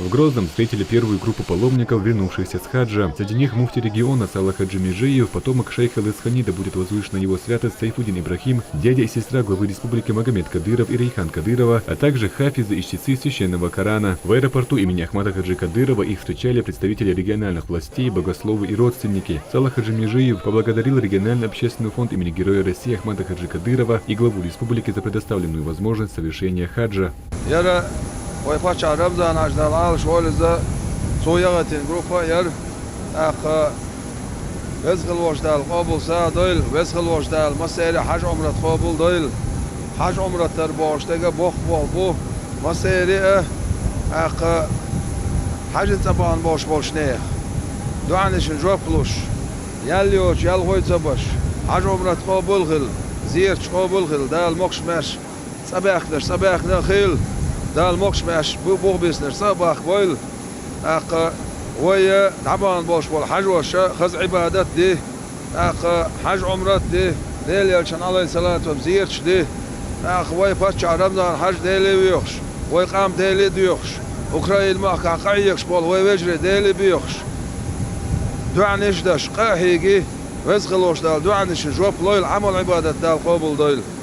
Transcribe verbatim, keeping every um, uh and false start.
В Грозном встретили первую группу паломников, вернувшихся с хаджа. Среди них муфтий региона Сала Хаджи Межиев, потомок шейха Лесхани, да будет возвышена его святость, Сайфудин Ибрахим, дядя и сестра главы республики Магомед Кадыров и Рейхан Кадырова, а также хафизы и чтецы священного Корана. В аэропорту имени Ахмада Хаджи Кадырова их встречали представители региональных властей, богословы и родственники. Сала Хаджи Межиев поблагодарил региональный общественный фонд имени Героя России Ахмада Хаджи Кадырова и главу республики за предоставленную возможность совершения хаджа. Яра вай паччахь Рамзан Хьажа, Дала Ӏалаш волва, цо яхийтина группа яра. ТӀаккха Веза хила волчу Дала къобал сагӀа дойла, Веза хила волчу Дала массеран а хьаж-Ӏумрат къобал дойла. Хьаж-Ӏумрат дар бохуш дерг боккха болх бу массеран а, тӀаккха хьаьжна цӀа бахана болуш болчу нехан доӀанашна жоп луш, ял йоцуш ялхой ца беш, хьаж-Ӏумрат къобал хила, зераташ къобал хила, Дала мокшаш-маьршаш цӀа баьхкинарш цӀа баьхкина а хила, Дала мокшаш-маьршаш бу-, буха бисинарш цӀа а бахка бойла. ТӀаккха вай дӀабахана болуш болу хьажоша хаза Ӏибадат а ди, тӀаккха хьаж-Ӏумрат а ди, Делан Элчанна, Ӏалайхиссалату вассалам, зераташ а ди. ТӀаккха вай паччахь Рамзан Хьажа Деле а воьхуш, вай къам Деле а доьхуш, Украина махкахь къахьегаш болу вай вежарий Деле а боьхуш, доӀанаш а деш, къа а хьийги, Веза хила волчу Дала доӀанашна жоп лойла, Ӏамал-Ӏибадат Дала къобал дойла.